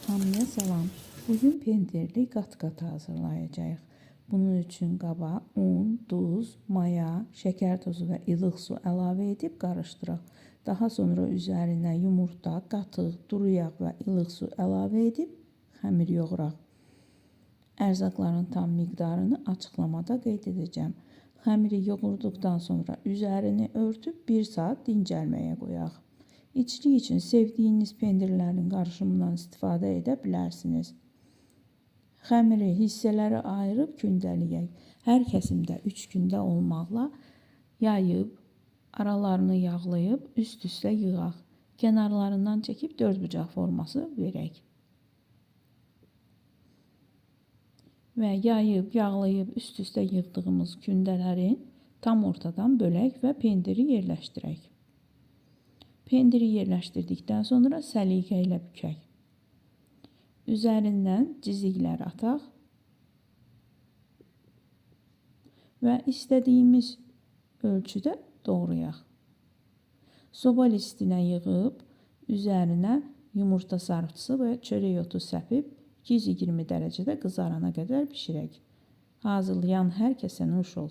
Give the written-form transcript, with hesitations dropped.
Hamıya salam. Bugün pendirli qat-qat hazırlayacağıq. Bunun üçün qaba un, duz, maya, şəkər tozu və ilıq su əlavə edib qarışdıraq. Daha sonra üzərinə yumurta, qatıq, duru yağ və ilıq su əlavə edib xəmir yoğuraq. Ərzaqların tam miqdarını açıqlamada qeyd edəcəm. Xəmiri yoğurduqdan sonra üzərini örtüb 1 saat dincəlməyə qoyaq. İçlik üçün sevdiyiniz pendirlərin qarışımından istifadə edə bilərsiniz. Xəmiri hissələrə ayırıb kündələyək. Hər kəsimdə 3 kündə olmaqla yayıb, aralarını yağlayıb üst-üstə yığaq. Kənarlarından çəkib dördbucaq forması verək. Və yayıb, yağlayıb üst-üstə yığdığımız kündələrin tam ortadan bölək və pendiri yerləşdirək. Pendiri yerləşdirdikdən sonra səliqə ilə bükək. Üzərindən ciziklər ataq və istədiyimiz ölçüdə doğrayaq. Soba listinə yığıb, üzərinə yumurta sarısı və çörək otu səpib 220 dərəcədə qızarana qədər bişirək. Hazırlayan hər kəsə nuş olsun.